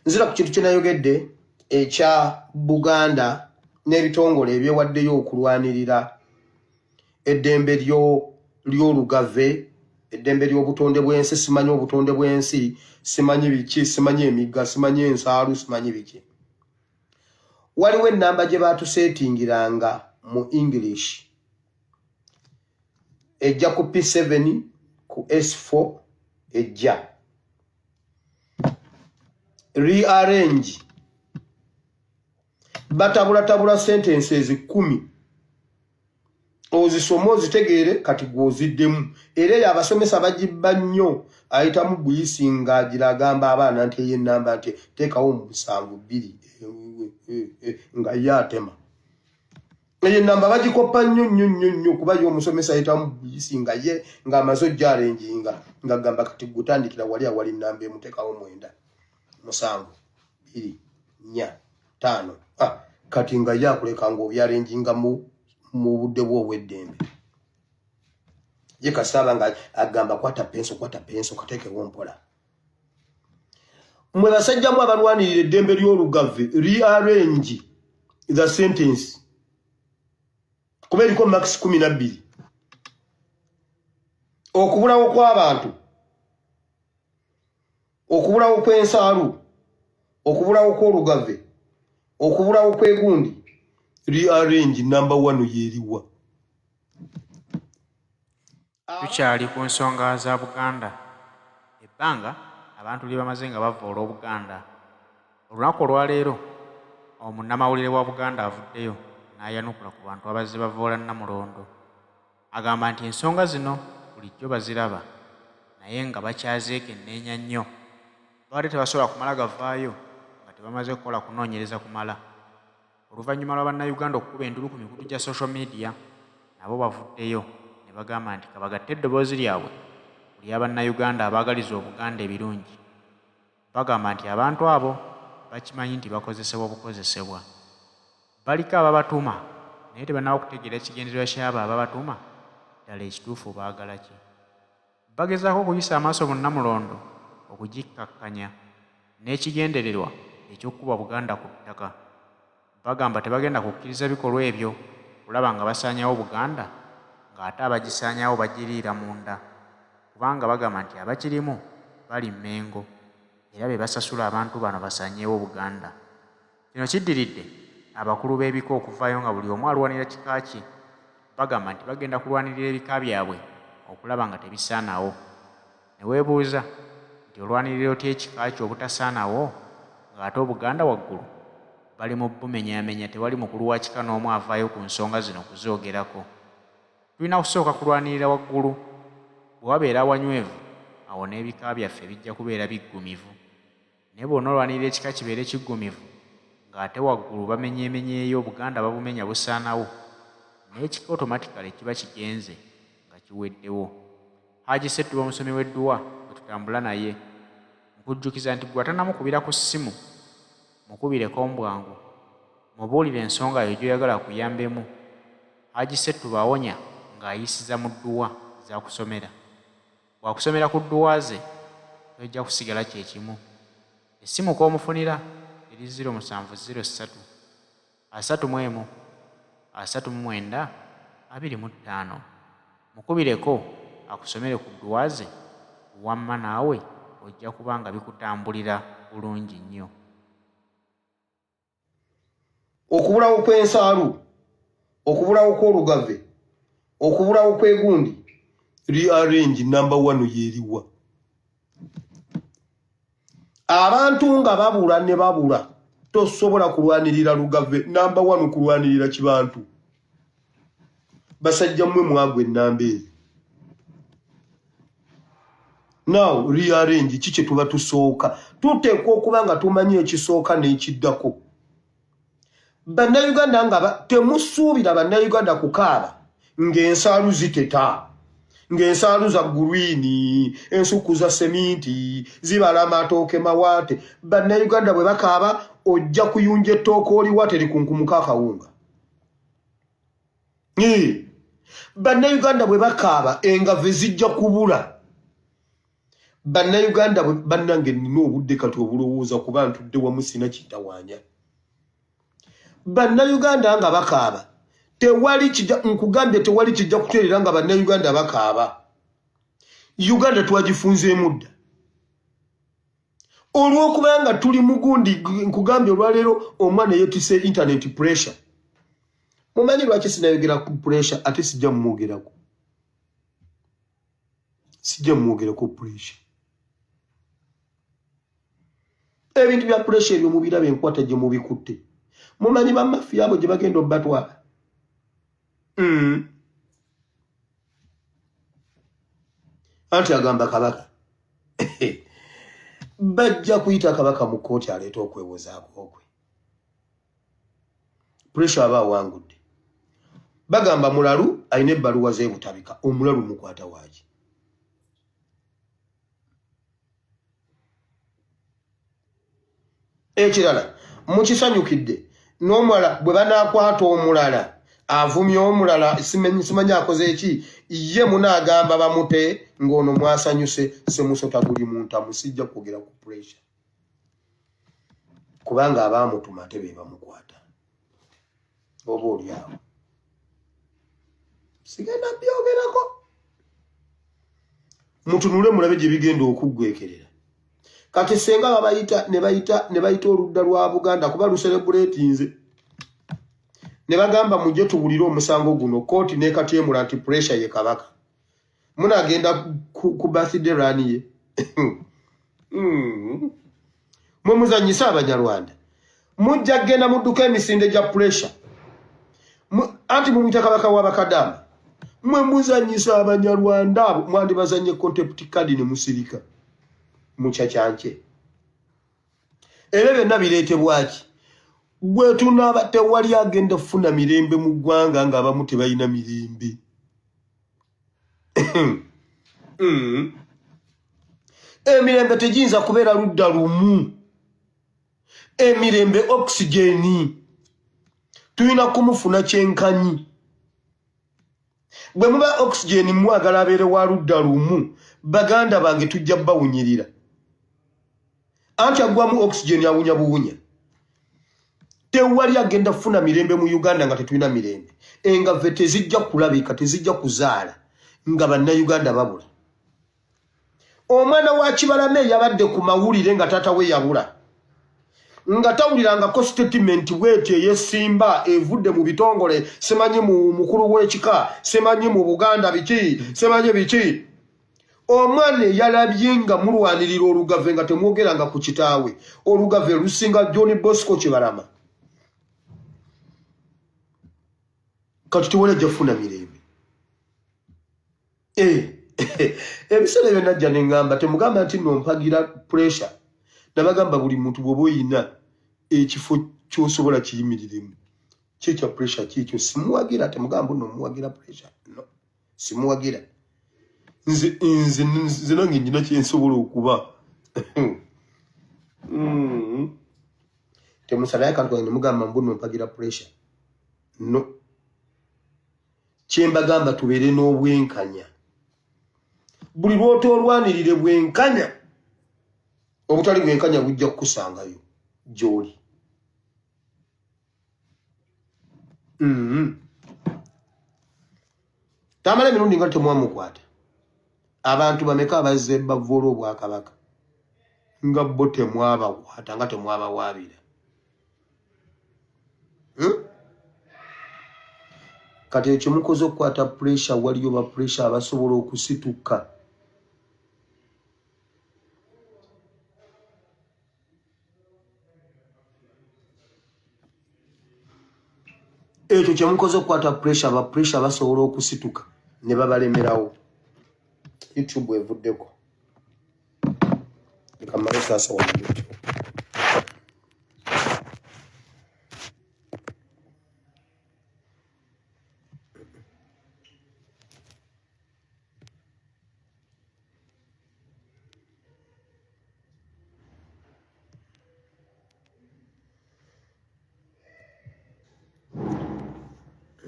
Nzira ku kintu kye nayogedde ekya Buganda n'ebitongole ebyewaddeyo okulwanirira eddembe ly'olugave, eddembe ly'obutonde bw'ensi, simanyi obutonde bw'ensi, simanyi biki, simanyi emigga, simanyi ensaalu, simanyi biki. Waliwo ennamba gye baatuseetingiranga mu English ejja ku P7 ku S4, ejja rearrange, batabulatabula sentences 10, ozisome ozitegeere. Kati gwoziddemu era eyo abasomesa bagibba nnyo, ayitamu buyisi ng'agira agamba abaana nti eyo ennamba nti teekawo mu 7 2, nga ye atema. Eyo ennamba bagikoppa nnyo nnyo nnyo nnyo, kuba ye omusomesa ayitamu buyisi nga ye ng'amaze ojjarenjinga, ng'agamba kati gutandikira wali awali nnamba 1, teekawo 9, 7, 2, 4, 5. Ah, kati nga ye akuleka ng'obyarenjinga mu budde bwe obw'eddembe. Ye kasaaba nga agamba kwata penso, kwata penso, kateekewo mpola. Mwe basajjamu abalwanirira eddembe ly'olugave, rearrange the sentence, kuba eriko marks 12. Okubulawo kw'abantu, okubulawo kw'ensaalu, okubulawo kw'olugave, okubulawo kw'egundi, rearrange number one yeeriwa? Tukyali ku nsonga za Buganda. Ebbanga abantu lye bamaze nga bavvoola Obuganda. Olunaku olwaleero omunnamawulire wa Buganda avuddeyo n'ayanukula ku bantu abazze bavvoola Nnamulondo. Agamba nti ensonga zino bulijjo baziraba naye nga bakyazeekenneenya nnyo. Babadde tebasobola kumala gavaayo nga tebamaze kukola kunoonyereza kumala. Oluvannyuma lwa Bannayuganda okukuba enduulu ku mikutu gya social media, nabo bavuddeyo ne bagamba nti kabagatte eddoboozi lyabwe ku lya Bannayuganda abaagaliza Obuganda ebirungi. Bagamba nti abantu abo bakimanyi nti bakozesebwa bukozesebwa. Baliko ababatuma naye tebannaba kutegeera kigendererwa ky'abo ababatuma ddala ekituufu baagala ki. Bagezaako okuyisa amaaso mu Nnamulondo okugikkakkanya n'ekigendererwa eky'okukuba Buganda ku ttaka. Bagamba tebagenda kukkiriza bikolwa ebyo kulaba nga basaanyaawo Buganda ng'ate abagisaanyaawo bagiriira munda, kubanga bagamba nti abakirimu bali Mmengo era be basasula abantu bano basaanyeewo Buganda. Kino kiddiridde abakulu b'ebika okuvaayo nga buli omu alwanira kika kye. Bagamba nti bagenda kulwanirira ebika byabwe okulaba nga tebisaanawo. Ne weebuuza nti olwanirira otya ekika kyo obutasaanawo ng'ate Obuganda waggulu bali mu bumenyaamenya tewali mukulu wa kika n'omu avaayo ku nsonga zino kuzoogerako. Tulina kusooka kulwanirira waggulu. Bwe wabeera awanywevu awo n'ebika byaffe bijja kubeera biggumivu. Naye bw'onoolwanirira ekika kibeere kiggumivu ng'ate waggulu bamenyeemenyeeyo Obuganda babumenya busaanawo, n'ekika automatically kiba kigenze nga kiweddewo. Haji Ssettuba omusomi w'edduwa gwe tutambula naye. Nkujjukiza nti ggwe atannamukubira ku ssimu, mukubireko mbwangu. Mubuulire ensonga yo gy'oyagala akuyambemu. Haji Ssettuba awonya ng'ayisiza mu dduwa z'akusomera. Bw'akusomera ku dduwa ze tojja kusigala kye kimu. Essimu kw'omufunira eri ziro 7 ziro 3 31 39 25. Mukubireko akusomere ku dduwa ze wamma naawe ojja kuba nga bikutambulira bulungi nnyo. Okubulawo kw'ensaalu, okubulawo kw'olugave, okubulawo kw'egundi, rearrange number one yeeriwa? Abantu nga babula ne babula, tosobola kulwanirira lugave number one, kulwanirira kibantu. Basajja mmwe mwagwa ennamba eyo. Now rearrange ki kye tuba tusooka? Tuteekwa okuba nga tumanyi ekisooka n'ekiddako. Bannayuganda nga temusuubira Bannayuganda kukaaba ng'ensaalu ziteta, ng'ensaalu za gurwini, ensuku za seminti zibala amatooke mawaate. Bannayuganda bwe bakaaba, ojja kuyunja ettooke oliwa terikunkumuka akawunga. Bannayuganda bwe bakaaba, engave zijja kubula. Bannayuganda bannange, nina obudde kati obulowooza kuba ntudde wamu, sina kintawaanya. Bannayuganda nga bakaaba, tewali kijja, nkugambye tewali kijja kutereera nga bannayuganda bakaaba. Uganda twagifunzeemu dda olw'okubanga tuli mugundi. Nkugambye olwaleero omwana yetise internet pressure. Mumanyi lwaki sinayogera ku pressure? Ate sijja mumwogerako, sijja mumwogerako pressure. Ebintu bya pressure ebyo mubiraba, enkwata gye mubikutte. Mumanyi bamafiya abo gye bagenda obatwala. Anti agamba kabaka bajja kuyita kabaka mu kkooti aleeta okwewozaako kwe. Pressure aba awangudde. Bagamba mulalu, alina ebbaluwa z'ebutabika. Omulalu mukwata waaki? Ekirala mukisanyukidde n'omulala bwe banaakwata omulala avumye omulala, simanyi akoze eki, ye munaagamba bamute ng'ono mwasanyuse. Semusota guli mu ntamu. Sijja kwogera ku pressure kubanga abaamutuma ate be bamukwata. Oba oli awo sigenda byogerako, mutunule mulabe gye bigenda okuggwekerera. Kati senga babayita ne bayita ne bayita oludda lwa Buganda kuba luserebuletinze ne bagamba mujje tuwulire omusango guno, kooti nekatyemula nti pressure ye kabaka, munagenda ku birthday run ye. Mwe muzanyise abanyarwanda, mujja kugenda mudduka emisinde gya pressure. Anti mumuyita kabaka w'abakadaama. Mwe muzanyisa abanyarwanda abo, mwandibazanye contempt card ne musirika mukyakyankye. Ebyo byonna bireetebwaki? Bwe tunaaba tewali agenda kufuna mirembe mu ggwanga ng'abamu tebalina mirembe. Emirembe tegiyinza kubeera ludda lumu. Emirembe oxygeni tulina kumufuna kyenkanyi. Bwe muba oxygeni mwagala abeere wa ludda lumu, baganda bange, tujja bawunyirira. Anti aggwamu oxygen awunya buwunya. Tewali agenda kufuna mirembe mu Uganda nga tetulina mirembe. Engave tezijja kulabika, tezijja kuzaala nga bannayuganda babula. Omwana wa Kibalama eyabadde ku mawulire nga taata we yabula, nga tawulirangako statement bwetyo eyesimba evudde mu bitongole, simanyi mu mukulu w'ekika, simanyi mu Buganda biki, simanyi biki. Omwana eyalabye nga mulwanirira olugave nga temwogeranga ku kitaawe, olugave lusinga John Bosco Kibalama. Kati tewali ajja kufuna mirembe. Ebiseera ebyo najja neŋŋamba, temugamba nti nno mpagira pressure. Nabagamba buli muntu bw'oba oyina ekifo ky'osobola kiyimiriremu, kyekya pressure kyekyo. Simuwagira, temugamba nno muwagira pressure, no, simuwagira. Nze nze nze nange nyina kyensobola okuba. Temusalayo akantu kange nemugamba mbu mpagira pressure, no. Kyembagamba, tubeere n'obwenkanya. Buli lw'otoolwanirire bwenkanya, obutali bwenkanya bujja kukusangayo gy'oli. Tamala emirundi nga temwamukwata, abantu bameka abazze bavoola obwakabaka nga bo temwabakwata, nga temwabawaabira? Kati ekyo mukoze okukwata pressure, waliyo ba pressure abasobola okusituka. Ekyo kyemukoze okukwata pressure, ba pressure basobola okusituka ne babalemerawo. YouTube evuddeko, leka mmale saasa wano YouTube.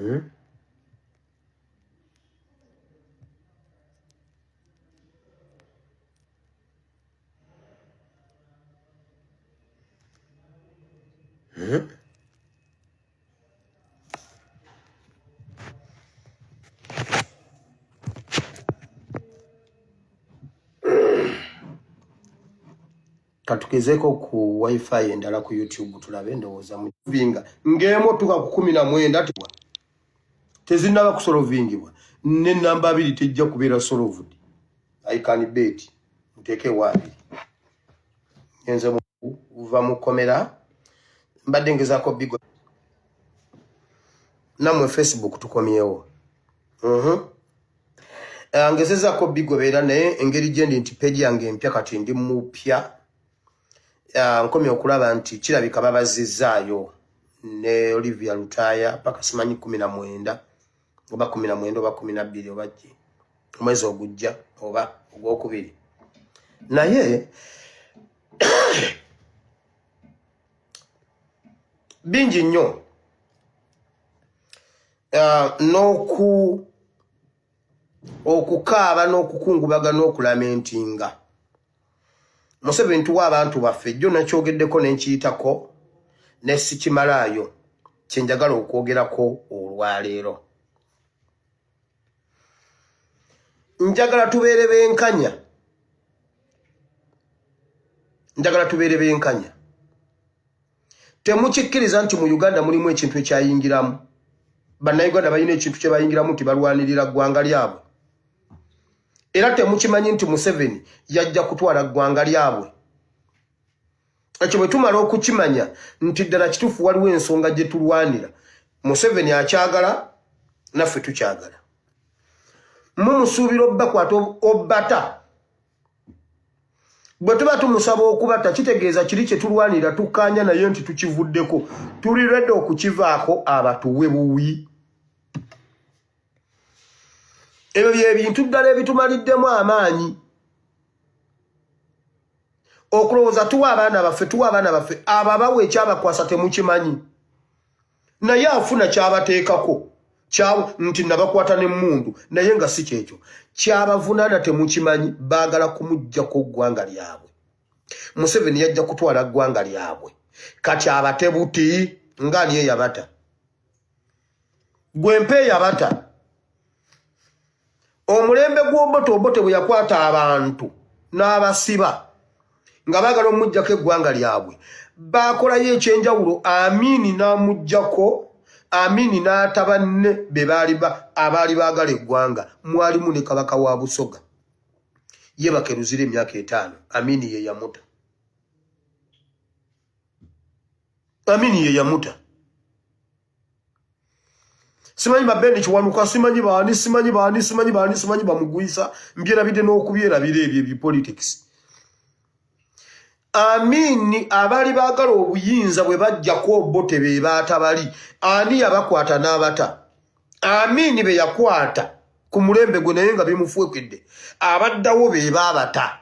Hmm? Katugezeeko ku wifi endala ku YouTube tulabe, ndowooza muvinga ng'emu otuuka ku 19 tezinnaba kusolvingibwa, ne namba 2 tejja kubeera solved. I can bet nteeke ewa 2. Ngenze kuva mu kkomera, mbadde ngezaako bigo nammwe Facebook tukomyewo. Ngezezaako bigobeera, naye engeri gyendi nti page yange empya, kati ndi mupya, nkomye okulaba nti kirabika babazizzaayo ne Olivia Lutaaya paka simanyi 19 oba 19 oba 12 oba ki omwezi ogujja oba ogwokubiri. Naye bingi nnyo n'oku okukaaba n'okukungubaga n'okulamentinga. Museveni, tuwa abantu baffe. Jjo nakyogeddeko nenkiyitako ne sikimalaayo. Kyenjagala okwogerako olwaleero, njagala tubeere benkanya, njagala tubeere benkanya. Temukikkiriza nti mu Uganda mulimu ekintu ekyayingiramu. Bannayuganda balina ekintu kye bayingiramu nti balwanirira ggwanga lyabwe, era temukimanyi nti Museveni yajja kutwala ggwanga lyabwe. Ekyo bwe tumala okukimanya nti ddala kituufu waliwo ensonga gye tulwanira, Museveni akyagala, naffe tukyagala. Mumusuubira obbakwata obbata. Bwe tuba tumusaba okubata, kitegeeza kiri kye tulwanira tukkaanya naye nti tukivuddeko, tuli ready okukivaako abatuwe buwi. Ebyo bye bintu ddala ebitumaliddemu amaanyi okulowooza tuwa abaana baffe, tuwa abaana baffe. Ababawa ekyabakwasa temukimanyi, naye afuna kyabateekako nti nabakwata n'emmundu, naye nga si kyekyo kyabavunaana. Temukimanyi, baagala kumuggyako ggwanga lyabwe. Museveni yajja kutwala ggwanga lyabwe. Kati abate buti nga ani eyabata? Gwe mpa eyabata. Omulembe gw'Obote, Obote bwe yakwata abantu n'abasiba nga baagala omuggyako eggwanga lyabwe, baakolayo ekyenjawulo. Amini n'amuggyako, Amini n'ata banne be baali abaali baagala eggwanga. Mwalimu ne kabaka wa Busoga ye bakeruzira emyaka 5. Amini ye yamuta, Amini ye yamuta. Simanyi babendi Kiwanuka, simanyi baani, simanyi baani, simanyi baani, simanyi bamugwisa. Mbyerabidde n'okubyerabira ebyo ebipolitics. Amini abaali baagala obuyinza bwe bajjako Obote be baata bali. Ani yabakwata n'abata? Amini be yakwata ku mulembe gwe, naye nga bimufuukedde, abaddawo be baabata.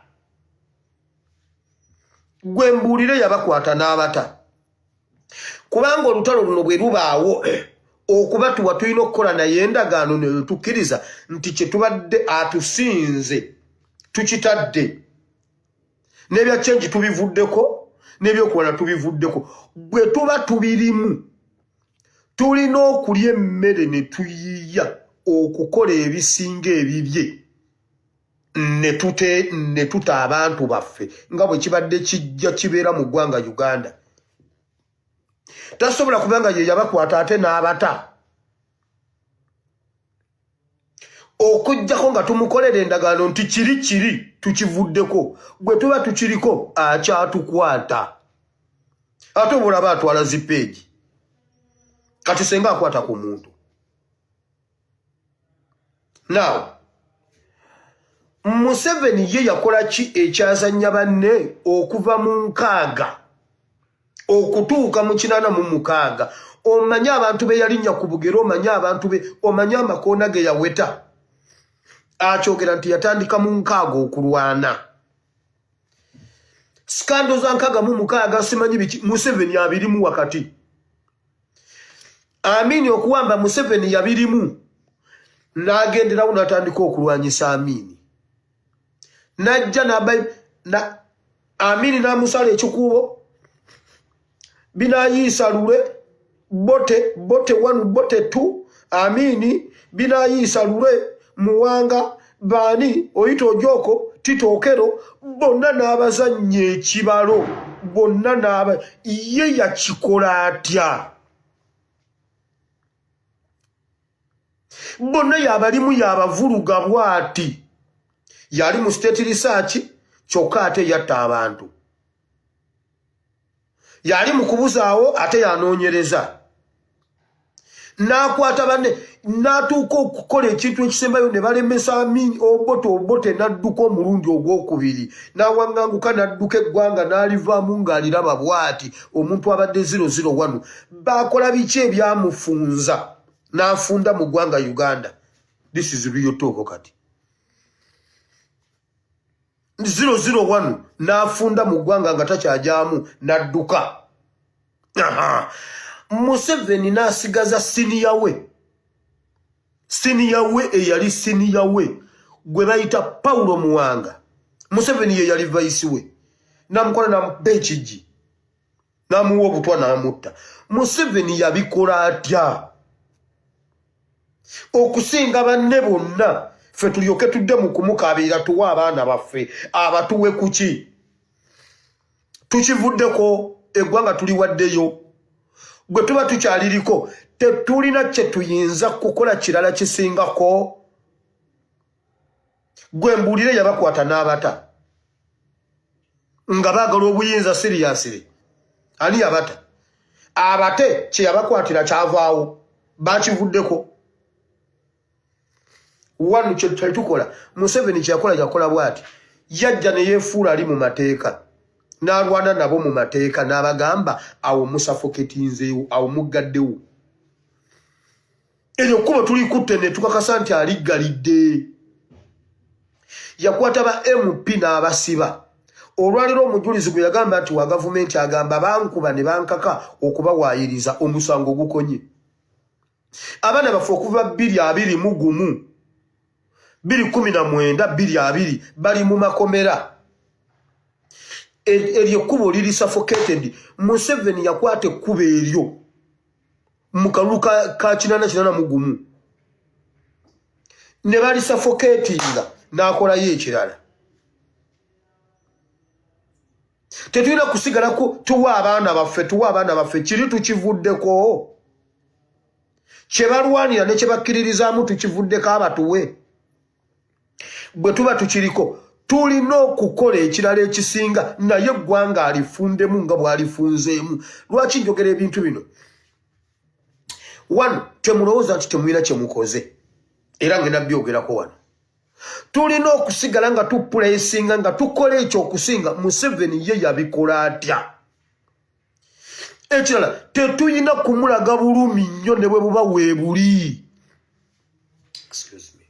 Gwe mbuulire yabakwata n'abata, kubanga olutalo luno bwe lubaawo okubatuwa, tulina okukola naye endagaano netukkiriza nti kyetubadde atusinze tukitadde, n'ebya change tubivuddeko, n'ebyokuwala tubivuddeko. Bwe tuba tubirimu, tulina okulya emmere ne tuyiya okukola ebisinga ebibye ne tuta abantu baffe nga bwe kibadde kijja kibeera mu ggwanga Uganda. Tasobola kubanga ye yabakwata ate n'abata, okuggyako nga tumukolera endagaano nti kiri kiri tukivuddeko. Bwe tuba tukiriko, akyatukwata. Ate oba olaba atwala zipeegi, kati senga akwata ku muntu. Now Museveni ye yakola ki ekyazanya banne okuva mu 60 okutuuka mu 86? Omanye abantu be yalinnya ku bugere, omanye abantu be, omanye amakoona ge yaweta. Akyogera nti yatandika mu 60 okulwana scandal za 66, simanyi biki. Museveni abirimu wakati. Amini okuwamba Museveni yabirimu, n'agenderawo n'atandika okulwanyisa Amini, najja na Amini n'amusala ekikuubo. Binayiisa Lule, Bote, Bote 1, Bote 2, Amini, Binayiisa Lule, Muwanga, baani, Oyita Ojoko, Tito Okero, bonna n'abazannya ekibalo, bonna n'aba ye yakikola atya? Bonna yabalimu yabavuluga bwati, yali mu state research kyokka ate yatta abantu, yali mu kubuzaawo ate yanoonyereza, n'akwata banne n'atuuka okukola ekintu ekisembayo ne balemesa Amin Obote. Obote n'adduka omulundi ogwokubiri, n'awaŋŋanguka n'adduka eggwanga n'alivaamu ng'aliraba bw'ati omuntu abadde 001. Baakola biki ebyamufunza n'afunda mu ggwanga Uganda? This is real talk. Kati 001 n'afunda mu ggwanga nga takyajaamu n'adduka. Museveni n'asigaza siniya we, siniya we eyali siniya we gwe bayita Paulo Muwanga. Museveni ye yali vayisi we, namukola namukuba ekijji, namuwa obutwa, n'amutta. Museveni yabikola atya okusinga banne bonna? Ffe tulyoke tudde mu kumukaabirira, tuwe abaana baffe, abatuwe kuki? Tukivuddeko, eggwanga tuliwaddeyo. Bwe tuba tukyaliriko, tetulina kye tuyinza kukola kirala kisingako. Gwe mbuulire, yabakwata n'abata nga baagala obuyinza siriyasire. Ani yabata? Abate kye yabakwatira kyavaawo, bakivuddeko. Wano kyetukola, Museveni kyeyakola, yakola bwati: yajja ne yeefuula ali mu mateeka, n'alwana nabo mu mateeka, n'abagamba awo musafoketinzeewo, awo muggaddewo, eryo kkubo tulikutte ne tukakasa nti aliggalidde. Yakwata ba MP n'abasiba. Olwaliro omujulizi gwe yagamba nti wa gavumenti agamba bankuba ne bankaka okubawaayiriza, omusango gukonye. Abaana baffe okuva 2021, 2019, 2020 bali mu makomera. Eryo ekkubo liri suffocated. Museveni yakwata ekkubo eryo mu kalulu ka 881 ne balisuffocatinga, n'akolayo ekirala. Tetulina kusigalako, tuwa abaana baffe, tuwa abaana baffe. Kiri tukivuddeko, kye balwanira ne kye bakkiririzaamu tukivuddeko, abatuwe. Bwe tuba tukiriko, tulina okukola ekirala ekisinga, naye eggwanga alifundemu nga bw'alifunzeemu. Lwaki njogera ebintu bino wano? Temulowooza nti temulina kye mukoze, era ngenda byogerako wano. Tulina okusigala nga tupulesinga, nga tukola ekyo okusinga. Museveni ye yabikola atya? Ekirala, tetulina kumulaga bulumi nnyo ne bwe buba weebuli. Excuse me.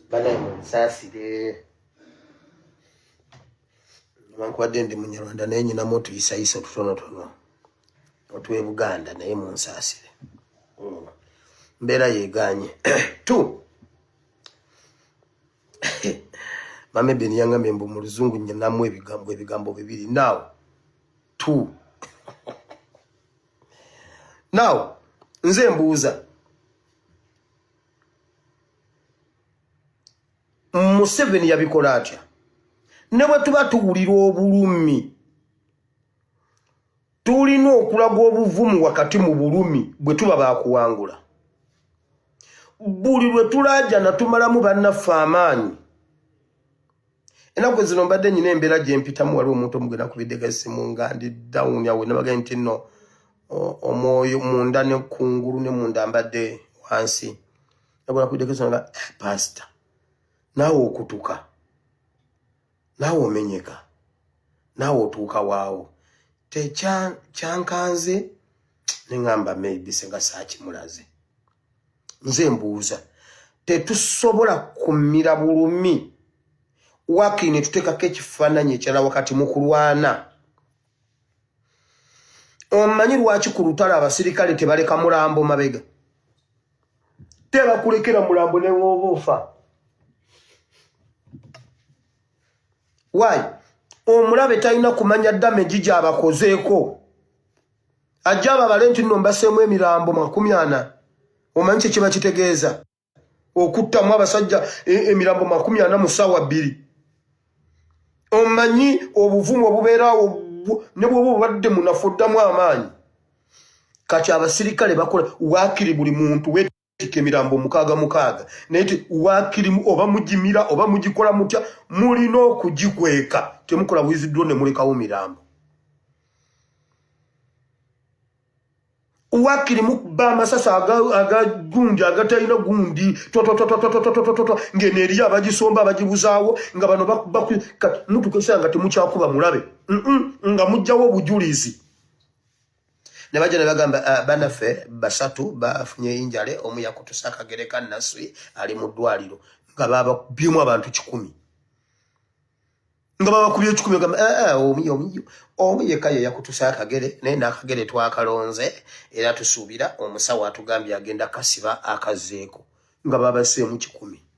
Banaye munsaasire, newankubadde ndi Munyarwanda, naye nyinamu otuyisayisa otutonotono otw'e Buganda, naye munsaasire, mbeera yeeganye tu. Mame Ben yangambye mbu mu Luzungu nyinamu ebigambo bibiri. Now two, now nze mbuuza, Museveni yabikola atya? Ne bwe tuba tuwulira obulumi, tulina okulaga obuvumu wakati mu bulumi bwe tuba bakuwangula. Buli lwe tulaajana tumalamu bannaffe amaanyi. Ennaku zino mbadde nyina embeera gye mpitamu. Waliwo omuntu omugenda kubiddeko essimu nga ndi down awo, nabagaye nti nno omwoyo munda ne kungulu ne munda mbadde wansi. Nabona kubiddeko essimu nga pasita, naawe okutuka, naawe omenyeka, naawe otuuka waawo. Tekyankanze neŋŋamba maybe senga saakimulaze. Nze mbuuza, tetusobola kumira bulumi wakiri ne tuteekako ekifaananyi ekirala wakati mu kulwana? Omanyi lwaki ku lutalo abasirikale tebaleka mulambo mabega? Tebakulekera mulambo ne wooba ofa. Why? Omulabe talina kumanya damage gy'abakozeeko. Ajja ababale nti nno mbaseemu emirambo 40. Omanyi kye kiba kitegeeza? Okuttamu abasajja emirambo 40 mu ssaawa 2. Omanyi obuvumu obubeeraawo ne bw'oba obadde munafu oddamu amaanyi. Kati abasirikale bakola waakiri buli muntu weetikka emirambo 6 6, naye ti waakiri oba mugimira oba mugikola mutya, mulina okugikweka. Temukola withdraw ne mulekawo mirambo. Wakiri mukuba amasasi aga gundi agatalina gundi twatwatwatwatwatwatwa, ng'eno eriyo abagisomba abagibuzaawo, nga bano mutukesa nga temukyakuba mulabe, nga mujjawo obujulizi. Ne bajja ne bagamba, banaffe 3 bafunye injale, omu yakutusa akagere ka Naswi ali mu ddwaliro, nga babakubyemu abantu 100. Nga babakubye 100, ogamba, omu yekka ye yakutusa akagere, naye n'akagere twakalonze era tusuubira omusawo atugambye agenda kasiba akazzeeko, nga babaseemu 100.